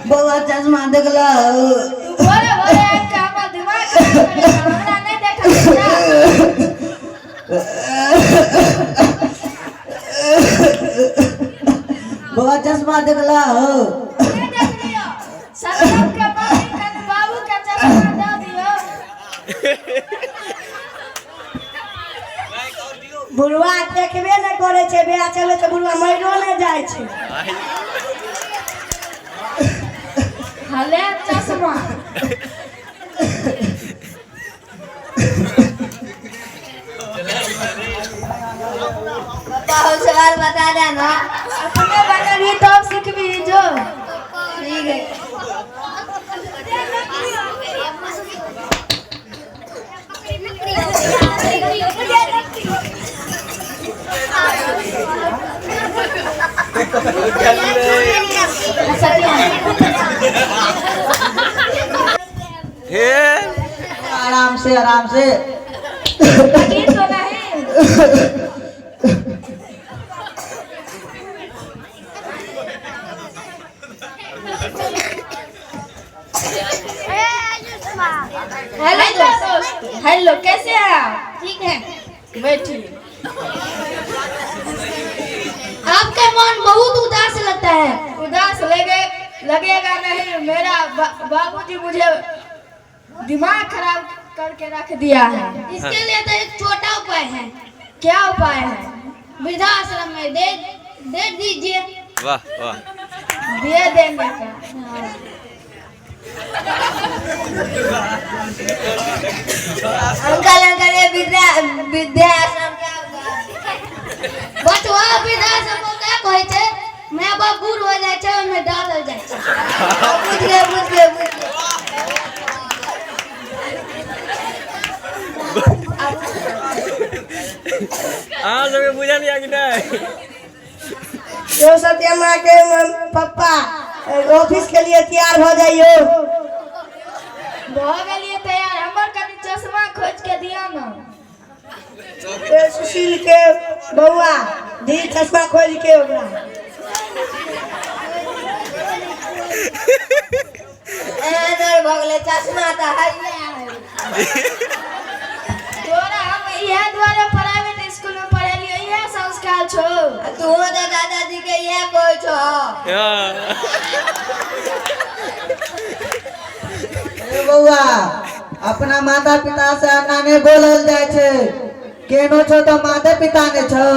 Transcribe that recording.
बौआ चश्मा देखलौ? तू भोरे भोरे आबि के हमर दिमाग खराब करै छह, हमरा नहि देखल जा। बौआ चश्मा देखलौ? नहि देखलियौ। सत्यम के मम्मी कनि बाबू के चश्मा दऽ दियौ। बुढ़वा देखबे नहि करै छै, बियाह चलै छै, बुढ़वा मरियो नहि जाइ छै। हले चश्मा। पापा, हम सवाल बता दे ना। अपने बनबही तब सिखबही जो। ठीक है। हे आराम से, आराम से। लगी तो नहीं। हेलो दोस्त, हेलो, कैसे हैं आप? ठीक है। बैठिए। आपका मन बहुत उदास लगता है। उदास लगे लगेगा नहीं, मेरा बाबूजी मुझे दिमाग खराब करके रख दिया है। इसके लिए तो एक छोटा उपाय है। क्या उपाय है? वृद्धाश्रम में दे दे दीजिए। वाह वाह। दे देंगे क्या? अंकल, अंकल, ये विद्या वृद्धाश्रम क्या होगा? बचवा, वृद्धाश्रम क्या कहै छै? माय बाप बूढ़ हो जाइ छै, ओहिमे डालल जाइ छै। बुझ गए, बुझ गए, बुझ गए। अहाँ सबके बुझल यऽ कि नहि? यो सत्यमा के पप्पा, ऑफिस के लिए तैयार हो जाइयो। भऽ गेलियै तैयार, हमर कनि चश्मा खोजि के दिअ ने। ए सुशील के बौआ, दी चश्मा खोज के ओकरा। एहन भऽ गेलै, चश्मा तऽ हइए है। तोरा हम इएह दुआरे प्राइवेट स्कूल में पढ़ेलियो, इएह संस्कार छौ। तू तऽ दादाजी के इएह कहै छौ। ए बौआ, अपना माता पिता से एना नहि बोलल जाइ छै। केनो छौ तऽ माते पिता ने छौ।